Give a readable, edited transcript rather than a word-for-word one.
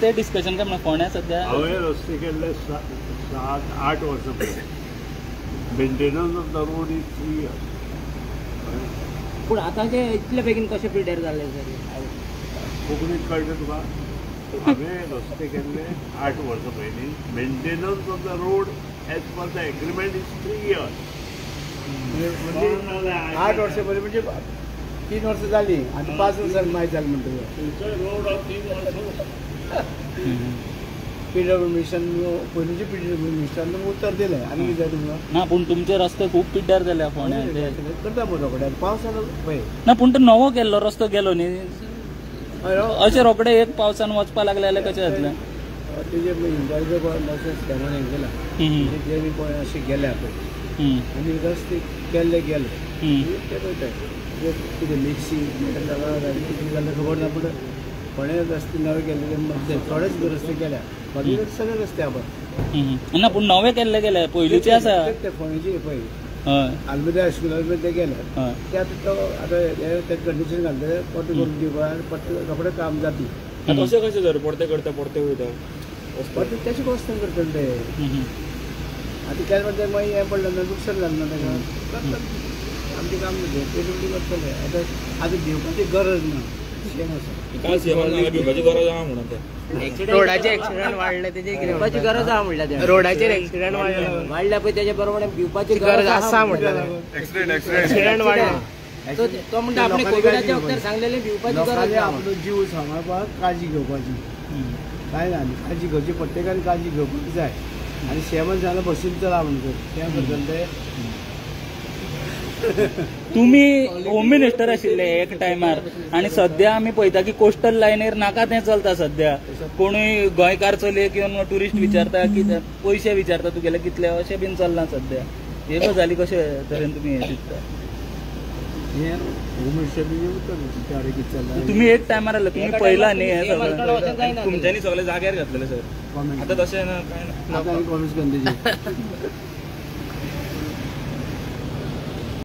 रस्ते डिस्कशन काय म्हणून फोंड्या सध्या हांवें रस्ते केल्ले 7-8 वर्सां पयलीं. Maintenance of the road is 3 years. पूण आतांचे इतले बेगीन कशें पिड्ड्यार जाले सर? कोंकणीत कळटा तुका? हांवें रस्ते केल्ले 8 वर्सां पयलीं. Maintenance of the road as per the agreement is 3 years. म्हणजे 8 वर्सां पयलीं म्हणजे 3 वर्सां जालीं आनी 5 वर्सां मागीर जालें म्हणटकीर तुमचो रोड 3 वर्सां पीडब्ल्यू मिनिस्टरान पयलींचे पीडब्ल्यू मिनिस्टरान उत्तर दिलें आनी कितें जाय तुमकां? ना पूण तुमचे रस्ते खूब पिड्ड्यार जाल्या फोंड्या. करता मो रोखडे पावस जालो पळय. ना पूण तो नवो केल्लो रस्तो गेलो न्ही, अशें रोखडे एक पावसान वचपा लागले जाल्यार कशें जातलें? तेजे इन्क्वायरी करपाक स्कॅनर हें केला ते बी पळय अशें गेल्या पळय आनी रस्ते केल्ले गेले ते पळयता कितें मिक्सिंग कितें जालें खबर ना. पूण फोंड्या रस्ते नवे केल्ले थोडेच रस्ते केल्या, बाकी सगळे रस्ते आसा. ना पूण नवे केल्ले गेले पयलींचे आसा ते फोंडेचे पळय आल्मेदा हायस्कुला ते गेले ते आतां तो आतां ते कंडिशन घालतले परतें करून दिवपा परतें रोखडें काम जातलें. अशें कशें सर परतें करता परतें वयता परतें तेशें वचून करतले ते. आतां केलें म्हणटा मागीर हें पडलें ना, लुकसाण जालें ना ताका. करतात आमचें काम न्हू ते करतले. आतां आतां भिवपाची गरज ना. भिवपाची गरज आहा म्हणून रोडाचे एक्सिडंट वाडले तेजे भिवपाची गरज आहा म्हणल्यार रोडाचेर एक्सिडंट वाडले पळय तेजे बरोबर भिवपाची गरज आसा म्हणल्यार एक्सिडंट वाडले तो म्हणटा आपणे कोविडाच्या वखदार सांगलेले भिवपाची गरज ना. आपलो जीव सांबाळपाक काळजी घेवपाची काय ना, काळजी घेवची प्रत्येकान काळजी घेवपाक जाय. आनी सेवन जाल्यार बसीन चला म्हणटा तें करतले ते. तुम्ही होम मिनिस्टर आशिल्ले एक टायमार आनी सध्या आमी पळयता की कोस्टल लायनीर नाका तें चलता सध्या. कोणूय गोंयकार चलयेक येवन ट्युरिस्ट विचारता की पयशे विचारता तुगेले कितले, अशें बीन चल्लां सध्या. हे गजाली कशे तरेन तुमी हें चिंतता? तुम्ही एक टायमार आसले, तुम्ही पळयला न्ही हें सगळें. तुमच्यांनी सगळें जाग्यार घातलेलें सर, आतां तशें ना काय ना. आतां आमी कॉमेंट्स करून तेजेर.